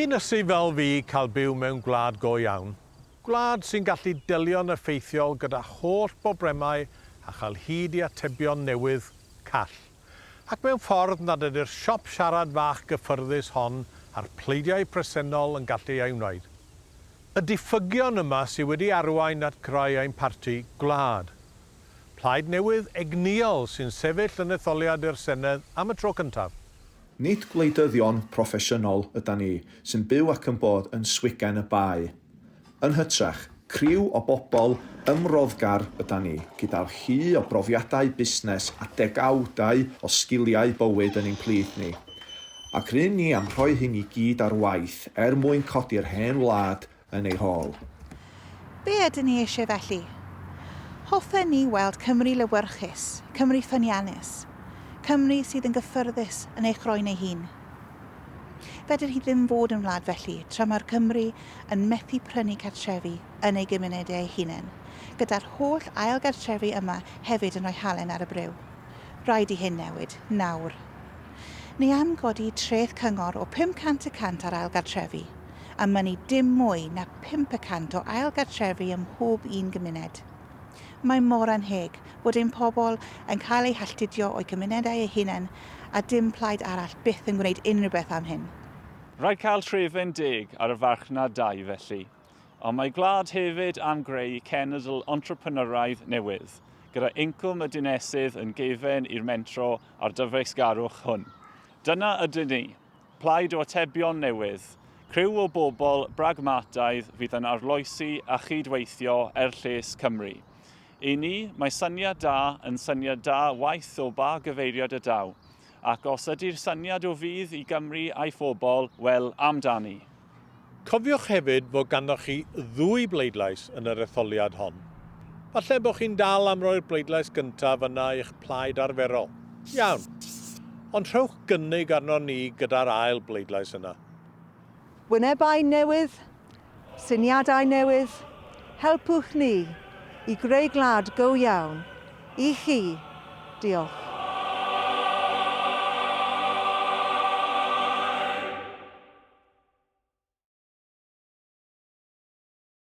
chi'n ysu fel fi cael byw mewn gwlad go iawn? Gwlad sy'n gallu delio'n effeithiol gyda holl bobremau a chael hyd i atebion newydd, call. Ac mewn ffordd nad ydy'r siop siarad fach gyffyrddus hon a'r pleidiau presennol yn gallu ei wneud. Y diffygion yma sydd wedi arwain at greu ein parti, Gwlad. Plaid newydd egnïol sy'n sefyll yn etholiad i'r Senedd am y tro cyntaf. Nid gwleidyddion proffesiynol ydan ni sy'n byw ac yn bod yn swigen y Bae. Yn hytrach, criw o bobl ymroddgar ydan ni, gyda llu o brofiadau busnes a degawdau o sgiliau bywyd yn ein plith ni. Ac ry'n ni am rhoi hyn i gyd ar waith er mwyn codi'r hen wlad yn ei hôl. Be ydyn ni eisiau felly? Hoffen ni weld Cymru lewyrchus, Cymru ffyniannus, Cymru sydd yn gyffyrddus yn ei chroen ei hun. Fedr hi ddim fod yn wlad felly tra mae'r Cymry yn methu prynu cartrefi yn eu gymunedau eu hunain, gyda'r holl ail gartrefi yma hefyd yn rhoi halen ar y briw. Rhaid i hyn newid, nawr. Ni am godi treth cyngor o 500 y cant ar ail gartrefi, a mynnu dim mwy na 5 y cant o ail gartrefi ym mhob un gymuned. Mae mor annheg bod ein pobl yn cael eu halltudio o'u cymunedau eu hunain a dim plaid arall byth yn gwneud unrhyw beth am hyn. Rhaid cael trefen deg ar y farchnad dai felly. Ond mae Gwlad hefyd am greu cenedl entrepreneuraidd newydd, gyda incwm y dinesydd yn gefen i'r mentro a'r dyfeisgarwch hwn. Dyna ydyn ni. Plaid o atebion newydd. Criw o bobl bragmataidd fydd yn arloesi a chyd-weithio er lles Cymru. I ni, mae syniad da yn syniad da waeth o ba gyfeiriad y daw. Ac os ydy'r syniad o fudd i Gymru a'i phobl, wel, amdani! Cofiwch hefyd fod ganddoch chi ddwy bleidlais yn yr etholiad hon. Falle bod chi'n dal am roi'r bleidlais gyntaf yna i'ch plaid arferol. Iawn. Ond rhowch gynnig arnon ni gyda'r ail bleidlais yna. Wynebau newydd, syniadau newydd, helpwch ni i greu gwlad go iawn. I chi. Diolch.